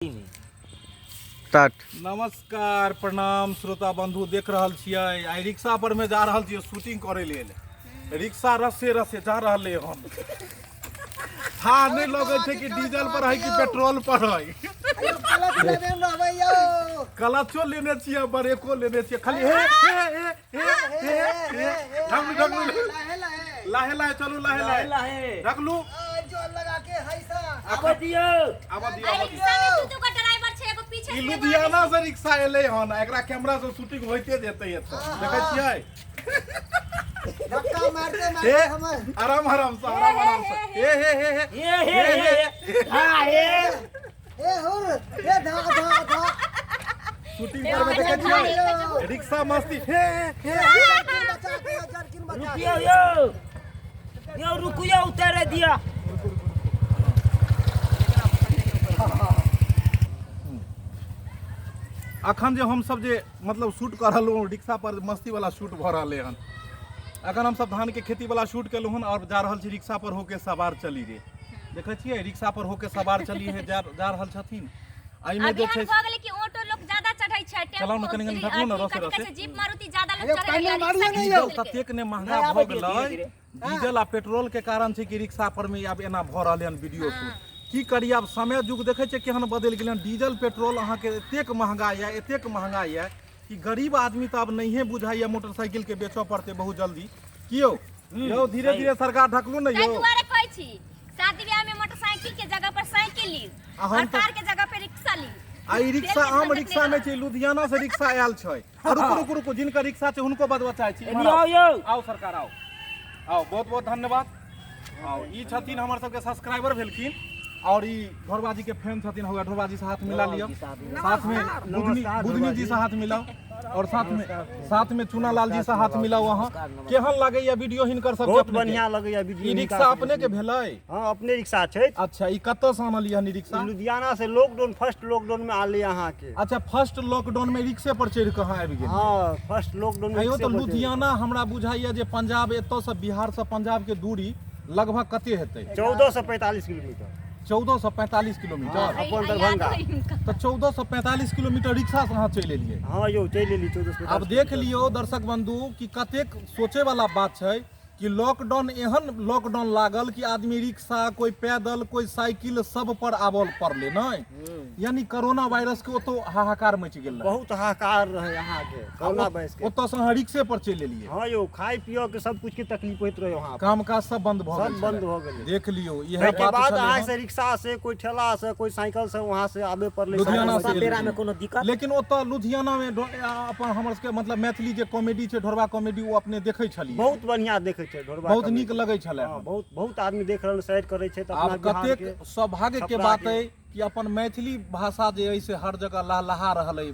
Start. नमस्कार, प्रणाम श्रोता बंधु। देख रहल छियै, आइ रिक्शा पर में जा रहल छियै शूटिंग करे लेल। रिक्शा रसे रसे जा रहले हन, था नहीं लगे छै कि डीजल पर है कि पेट्रोल पर है। क्लचो लेने छियै, ब्रेको लेने छियै, खाली हे हे हे हे हे हे। ढकलू, ढकलू, लाहे लाहे चलू, लाहे लाहे लाहे ढकलू। आबऽ दियौ। आबऽ दियौ, आ आबऽ दियौ। रिक्शा में दू दू गो ड्राइवर छै, एगो पीछे ई से, एगो आगे। लुधियाना से रिक्शा एलै हन, एकरा कैमरा से शूटिंग होइते जेतै। एतऽ देखै छियै। धक्का मारते हे मारते हमर आराम आराम से, आराम आराम से, हे हे हे हे। हे हे हे हा हे। ए हुर हे, धा धा धा। शूटिंग पर में देखै छियै रिक्शा मस्ती, हे हे। जर्किन बचा के, जर्किन बचा के। रुकियौ यौ, यौ रुकियौ, उतारे दिअ। अखन जे हमसब जे मतलब शूट कऽ रहलहुँ, रिक्शा पर मस्ती वाला शूट भऽ रहलै हन। अखन हमसब धान के खेती वाला शूट केलहुँ हन और जा रहल छी रिक्शा पर होके सवार चली रे। देखै छियै, रिक्शा पर होके सवार चली है, जा जा रहल छथिन। एहिमे अभी जे हन छै भऽ गेलै कि ऑटो लोग ज्यादा चढ़ै छै, चलाउ ने, टेम्पू कनि कनि ढकलू ने, अथी रसे कथी कहै रसे। छै, जीप मारुति ज्यादा लोग अरे चढ़ै पानि लगलै, मारियौ रिक्शा ने के यौ। डीजल ततेक ने महंगा नहि, भऽ आबै दियौ गेलै धीरे धीरे। डीजल आ पेट्रोल के कारण छै कि रिक्शा पर में आब एना भऽ रहलै हन वीडियो शूट। की करिए आब, समय युग देखै छियै केहन बदलि गेलै हन। डीजल पेट्रोल अहाँके एतेक महंगा यऽ, एतेक महंगा यऽ कि गरीब आदमी तऽ आब नहिए बुझाइए। मोटरसाइकिल के बेचऽ पड़तै बहुत जल्दी। की यौ, यौ धीरे धीरे सरकार, ढकलू ने ताहि यौ। दुआरे कहै छी, शादी ब्याह में मोटरसाइकिल के जगह पर साइकिल ली आ हम और तऽ- कार के जगह पे रिक्शा ली। आ ई रिक्शा तेल के आम झंझट रिक्शा नहि नहि छै, लुधियाना से रिक्शा आयल छै। आ रुकू रुकू रुकू, जिनकर रिक्शा छै हुनको बजबऽ चाहै छी। एनी आउ यौ। आउ सरकार, आउ आउ, बहुत बहुत धन्यवाद। आउ, ई छथिन हमर सबके सब्सक्राइबर भेलखिन और ई ढोरबा जी के फैन छथिन। होगा ढोरबा जी से हाथ मिला लिअ, साथ में बुधनी, बुधनी जी से हाथ मिलाओ और साथ में चूना लाल जी से हाथ मिलाओ। अहाँ केहन लागैया वीडियो हिनकर सबके? बहुत अपने के? बढ़िया लगैया वीडियो ई हिनका रिक्शा सबके। अपने के भेलै? हाँ, अपने रिक्शा छै। अच्छा, ई कतऽ से आनलियै हन ई रिक्शा? ई लुधियाना से लॉकडाउन, फर्स्ट लॉकडाउन में आले अहाँ के। अच्छा, फर्स्ट लॉकडाउन में रिक्शे पर चढ़ि कऽ अहाँ आबि गेलियै? हाँ, फर्स्ट लॉकडाउन में आइयो रिक्शे तऽ पर चढ़ि। लुधियाना हमरा बुझाइया जे पंजाब, एतऽ से बिहार से पंजाब के दूरी लगभग कते हेतै? 1445 किलोमीटर। 1445 किलोमीटर। हाँ, अपन दरभंगा। तऽ 1445 किलोमीटर रिक्शा से अहाँ चलि एलियै? हाँ यौ, चलि एली 1445। आब देख लियौ दर्शक बंधु कि कतेक सोचे वाला बात छै कि लॉकडाउन, एहन लॉकडाउन लागल कि आदमी रिक्शा, कोई पैदल, कोई साइकिल, सब पर आबऽ पड़लै नहि? यानी कोरोना वायरस के ओतौ हाहाकार मचि गेल रहै। बहुत हाहाकार रहे अहाँके कोरोना वायरस के। ओतऽ से अहाँ रिक्शे पर चलि एलियै? हाँ यौ, खाय पियऽ के सब कुछ के तकलीफ होइत रहे वहाँ पर। काम काज सब बंद भऽ गेल सब बंद छलै। भऽ गेलै। देख लियौ, इएह ताहिके बात बाद छलै अहाँ हन। से रिक्शा से, कोई ठेला से, कोई साइकिल से वहाँ से आबे पड़लै। लुधियाना से साइकिल पेड़ा में कोनो दिक्कत? लेकिन ओतऽ लुधियाना में अपन हमर सबके मतलब मैथिली जे कॉमेडी छै, ढोरबा कॉमेडी, ओ अपने देखै छलियै? बहुत बढ़िया देखै छै ढोरबा बहुत कॉमेडी। नीक लगै छलै? हाँ, बहुत बहुत आदमी देख रहल, शेयर करै छै तऽ आब अपना बिहार कतेक के सौभाग्य के छपरा बात के। अइ कि अपन मैथिली भाषा जे अइ से हर जगह लहलहा रहल अइ।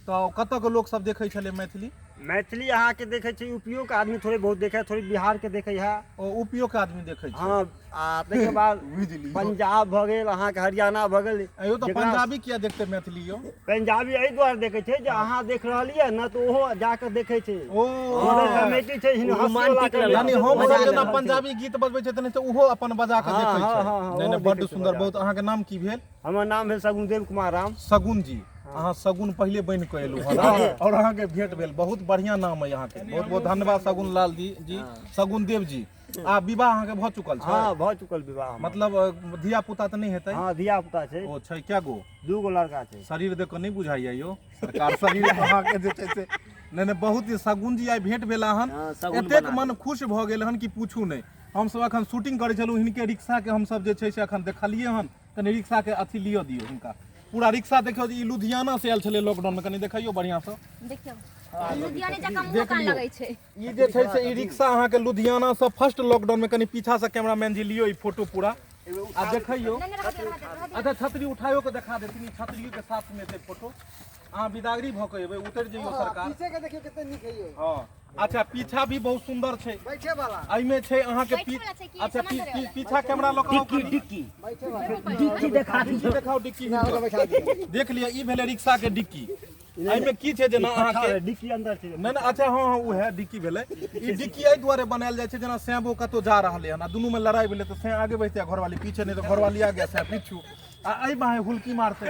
तऽ कतऽ के लोक सब देखै छलै मैथिली? मैथिली अहाँके देखै छै यूपीओ के आदमी थोड़े बहुत देखै, थोड़े बिहार के देखै है। ओ यूपीओ के आदमी देखै छै? हाँ, आ ताहिके बाद बुझि लियौ। पंजाब भऽ गेल अहाँके, हरियाणा भऽ गेल। अयो तऽ जेकरा- पंजाबी किया देखतै मैथिली यौ? पंजाबी एहि दुआरे देखै छै जे अहाँ देख रहल यऽ ने, तऽ ओहो जाकऽ देखै छै। ओ हुनकर कमेटी छै, हिन हँसी वाला रोमांटिक कमेटी यानी छै, हम मजा सब जेना रहल छै। पंजाबी गीत बजबै छै तेनाहिते ओहो अपन बजा कऽ हाँ, देखै हाँ, छै। हाँ, हाँ, नहि नहि, ओहो बड्ड देखै छै सुन्दर बजा बहुत। अहाँके नाम की भेल? हमर नाम भेल सगुनदेव कुमार राम। सगुन जी, अहाँ सगुन पहिले बनि कऽ एलहुँ हन और अहाँके भेंट भेल। बहुत बढ़िया नाम अइ अहाँके। बहुत बहुत धन्यवाद सगुन लाल जी, जी सगुन देव जी। आ विवाह अहाँके भऽ चुकल छै? हाँ, भऽ चुकल विवाह हमर। मतलब धिया पुता तऽ नहि हेतै? हाँ, धिया पुता छै। ओ छै? कै गो? दू गो लड़का छै। शरीर देख कऽ नहि बुझाइया यौ सरकार, शरीर अहाँके जे छै से नहि नहि। बहुत ही सगुन जी, आइ भेंट भेला हन। हाँ, सगुन एतेक बना मन खुश भऽ गेल हन कि पूछू नहि। हमसब अखन शूटिंग करै छलहुँ, हिनके रिक्शाके हमसब जे छै से अखन देखलियै हन। कनि रिक्शाके अथी लिअ दियौ हुनका, पूरा रिक्शा देखियौ जे ई लुधियाना से आयल छलै लॉकडाउन मे। कनि देखियौ बढ़िआँसँ। देखियौ, लुधियाने जकाँ मुँह देख कान लियौ। लगै छै। ई जे छै से ई रिक्शा अहाँके लुधियाना से फर्स्ट लॉकडाउन मे। कनि पीछा से कैमरामैन जी लियौ ई फोटो पूरा आ देखियौ। नहि नहि, रहऽ दियौ, रहऽ दियौ, रहऽ दियौ। अच्छा, छतरी उठायो के देखा देथिन। ई छतरियो के साथ में छै फोटो। अहाँ बिदागरी भऽ के एबै, उतरि जइयौ सरकार। पीछे के देखियौ कते नीक है यौ। हँ, अच्छा, पीछा भी बहुत सुंदर छै। बैठे वाला। एहिमे छै अहाँके बैठे वाला छै कि अच्छा सामान धरे वाला? पीछा कैमरा लऽ कऽ आउ डिक्की। कनि। डिक्की। बैठे वाला। डिक्की देखा डिक्की दियौ। देखाउ, डिक्की हमरा हिनकर। बैठा दियौ। देख लिअ, ई भेलै रिक्शा के डिक्की। एहिमे की छै, जेना अहाँके डिक्की अंदर छै। नहि नहि, अच्छा, हँ हँ, ओ है डिक्की भेलै। ई डिक्की एहि दुआरे बनायल जाइ छै, जेना सैबो कतहु जा रहलै हन आ दुनूमे लड़ाइ भेलै तऽ सै आगे बढ़तै आ घरवाली पीछे, नहि तऽ घरवाली आगे, सै पीछू। आ एहि बाहे हुलकी मारतै,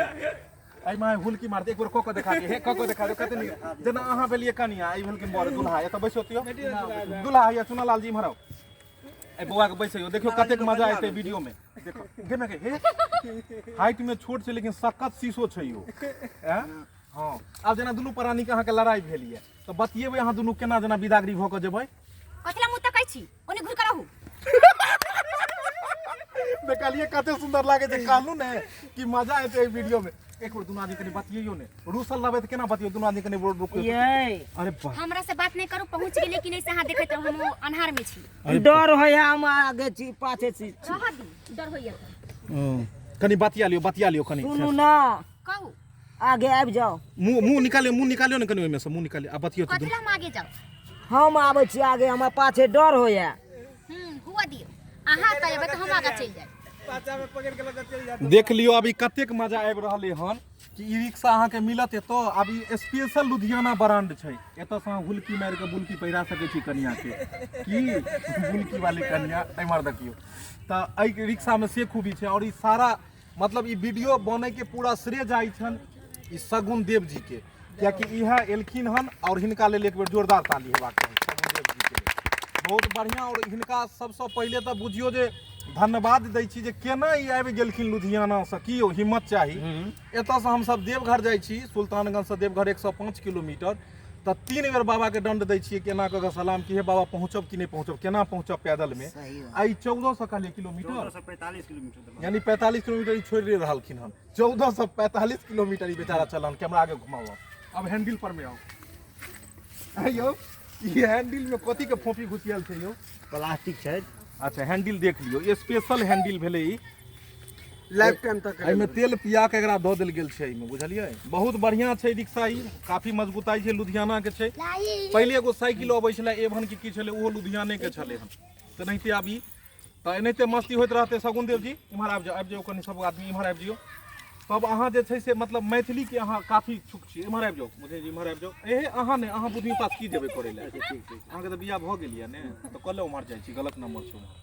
एहि बाहे हुलकी मारतै। एक बेर कऽ कऽ देखा दियौ, हे कऽ कऽ देखा दियौ कते नीक। जेना अहाँ भेलियै कनिया, ई भेलखिन बर दुल्हा। एतऽ बैसो दियौ दुल्हा, हैया चुनालाल जी इम्हर आउ, एहि बौआ के बैसैयौ, देखियौ कतेक मजा एतै वीडियो में। देखो गे गे हे, हाइट में छोट छै लेकिन सक्कत शीशो छै यौ। आँय? हँ, आब जेना दुनू प्राणी के अहाँके लड़ाई भेल यऽ तऽ बतियेबै अहाँ दुनू केना जेना बिदागरी भऽ कऽ जेबै? कथी ला मुँह तकै छी, ओने घुरि कऽ रहू। देखलियै कते सुंदर लागे छै, कहलू ने कि मजा एतै एहि वीडियो में। एक बेर दुनू आदमी कनि बतियैयौ ने, रूसल रहबै तऽ केना बतियौ? दुनू आदमी कनि रुकू। ये अरे वाह, हमरा से बात नहीं करू, पहुंच गेलियै कि नहीं से अहाँ देखैत रहू, हम अन्हार में छी। डर होइया, हम आगे छी पाछे छी। रहऽ दी, डर होइया तऽ। कनि बतिया लियौ, बतिया लियौ कनि। सुनू ना, कहू। आगे आबि जाउ। मुँह मुँह निकालियौ, मुँह निकालियौ ने कनि, ओहिमे से मुँह निकालियौ आ बतियौ। कथी ला हम आगे जाउ? हम आबै छी आगे, हमरा पाछे डर होइया। हुआ दियौ, अहाँ तऽ एबै तऽ हम आगा चलि जायब। देख लियौ अभी कतेक मजा आबि रहलै हन कि ई रिक्शा अहाँके मिलत एतऽ। आब ई स्पेशल लुधियाना ब्रांड छै, एतऽसँ अहाँ हुलकी मारि कऽ बुलकी पहिरा सकै छी कनियाके, की बुलकी वाली कनिया। एम्हर देखियौ तऽ एहि रिक्शामे से खूबी छै। आओर ई सारा मतलब ई वीडियो बनैके पूरा श्रेय जाइ छनि ई सगुन देव जी के, कियाकि इएह एलखिन हन आओर हिनका लेल एक बेर जोरदार ताली हेबाक चाही सगुन देव जी के लेल। बहुत बढ़िआँ। आओर हिनका सबसँ पहिले तऽ बुझियौ जे धन्यवाद दै छी जे केना ई आबि गेलखिन लुधियानासँ, की यौ हिम्मत चाही। एतऽसँ हमसब देवघर जाइ छी, सुल्तानगंजसँ देवघर 105 किलोमीटर, तऽ 3 बेर बाबाके दण्ड दै छियै केना कऽ कऽ सलाम कि हे बाबा पहुँचब कि नहि पहुँचब, केना पहुँचब पैदलमे। आ ई 1400 कहलियै किलोमीटर, 1445 किलोमीटर, यानी 45 किलोमीटर ई छोड़ि रहलखिन हन। 1445 किलोमीटर ई बेचारा चलन। कैमरा आगे घुमाओ, अब हैंडल पर में आओ। यौ ई हैंडल में कथी के फोफी घुसियल छै यौ? प्लास्टिक छै। अच्छा, हैंडल देख लियौ, स्पेशल हैंडल भेलै ई, लाइफ टाइम तक एहिमे तेल पिया के एकरा दऽ देल गेल छै एहिमे, बुझलियै? बहुत बढ़िया छै रिक्शा ई, काफी मजबूताई छै, लुधियाना के छै। पहिले एगो साइकिल अबै छलै एवन की की छलै, ओहो लुधियाने के छलै हन। तेनाहिते आब ई तऽ एनाहिते मस्ती होइत रहतै। सगुन देव जी इम्हर आबि जाउ, आबि जाउ कनि, सब आदमी इम्हर आबि जियौ। तब अहाँ जे छै से मतलब मैथिलीके अहाँ काफी इच्छुक छी, इम्हर आबि जाउ। बुझै जी इम्हर आबि जाउ। एहे अहाँ नहि, अहाँ बुधनी पास की जेबै करै लए, अहाँके तऽ बियाह भऽ गेल यऽ ने, तऽ कले उम्हर जाइ छी, गलत नंबर छै उम्हर।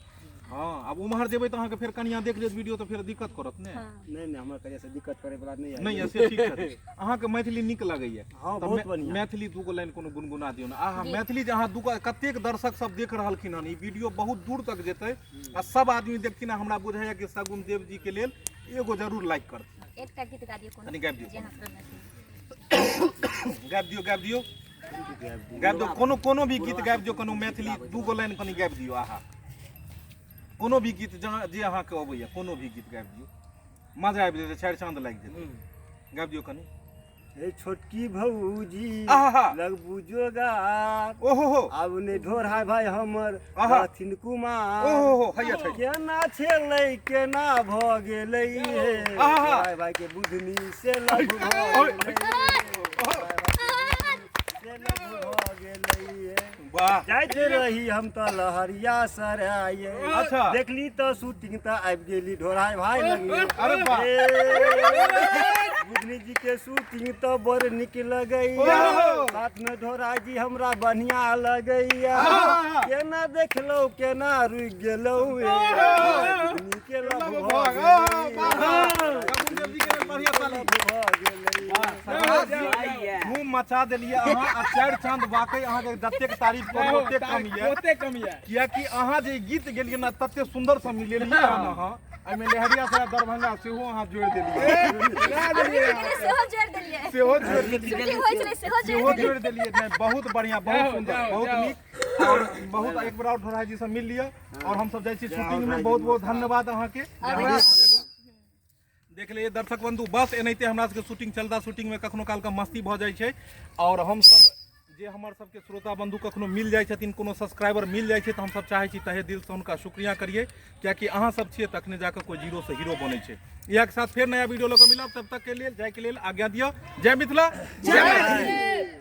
हँ, आब उम्हर जेबै तऽ अहाँके फेर कनिया देख लेत वीडियो तऽ फेर दिक्कत करत ने। नहि नहि, हमरा कनिया से दिक्कत करे वाला नहि। नहि यऽ, से ठीक छै। अहाँके मैथिली नीक लगैया? हँ, तऽ बहुत बढ़िआँ। मैथिली दूगो लाइन कोनो गुनगुना दियौ ने। आहा, मैथिली जे अहाँ दूगो, कतेक दर्शक सब देख रहलखिन हन, ई वीडियो बहुत दूर तक जेतै आ सब आदमी देखथिन आ हमरा बुझाइया कि सगुन देव जी के लेल एगो जरूर लाइक करथिन। एकटा गीत गा दियौ कोनो। कनि गाबि दियौ। जे अहाँ सबके मैथिली। गाबि दियौ, गाबि दियौ, गाबि दियौ, कोनो कोनो भी गीत गाबि दियौ, कोनो मैथिली दूगो लाइन कनि गाबि दियौ। आहा, कोनो भी गीत जहाँ जे अहाँके अबैया, कोनो भी गीत गाबि दियौ, मजा आबि जेतै, चारि चाँद लागि जेतै। गाबि दियौ कनि। हे छोटकी भौजी आहा। लगबू जोगार, ओहो हो, आब ने ढोढ़ा भाई हमर आहा। रहथिन कुमार, ओहो हो, हैया छै। केना छेलै केना भऽ गेलै हे, आहा। ढोढ़ाइ भाई के बुधनी से लव भऽ गेलै, से लव भऽ गेलै हे। वाह। जाइत रही हम तऽ लहरिया सराय। अच्छा। देखली तऽ शूटिंग तऽ आबि गेली ढोढ़ाइ भाई लग। अरे वाह। बुधनी जी के शूटिंग तऽ बड़ नीक लगैया, ओहो। साथ में ढोरा जी हमरा बढ़िया लगैया, आहा। केना देखलहुँ केना रुकि गेलहुँ हे, बुधनी के लव भऽ गेलै। सगुन देव जी के लेल बढ़िया ताली। भऽ गेलै। धूम मचा देलियै अहाँ आ चारि चाँद। वाकई अहाँके जतेक तारीफ करू ओतेक कम यऽ, ओते कम यऽ, कियाकि अहाँ जे गीत गेलियै ने तते सुन्दर से मिलेलियै हन अहाँ, एहिमे लहरिया दरभंगा सेहो अहाँ जोड़ि देलियै, सेहो जोड़ि देलियै, सेहो जोड़ि देलियै, शूटिंग होइ छलै सेहो सेहो जोड़ि देलियै। जोड़ि देलियै। नहि, बहुत बढ़िया, बहुत सुन्दर, बहुत नीक और बहुत। एक बेर और ढोढ़ाई जी से मिल लिअ और हमसब जाइ छी शूटिंग में। बहुत बहुत धन्यवाद अहाँके। देख लियै दर्शक बंधु, बस एनाहिते हमरा सबके शूटिंग चलता, शूटिंग में कखनो काल के मस्ती भऽ जाइ छै और हमसब जे हमर सबके श्रोता बंधु कखनो मिल जाइ छथिन, कोनो सब्सक्राइबर मिल जाइ छै, तऽ हमसब चाहै छी तहे दिलसँ हुनका शुक्रिया करियै, कियाकि अहाँ सब छियै तखने जाकऽ कोइ जीरोसँ हीरो बनै छै। इएह के साथ फेर नया वीडियो लऽ कऽ मिलब, तब तक के लेल जाइके लेल आज्ञा दिअ। जय मिथिला, जय मैथिली।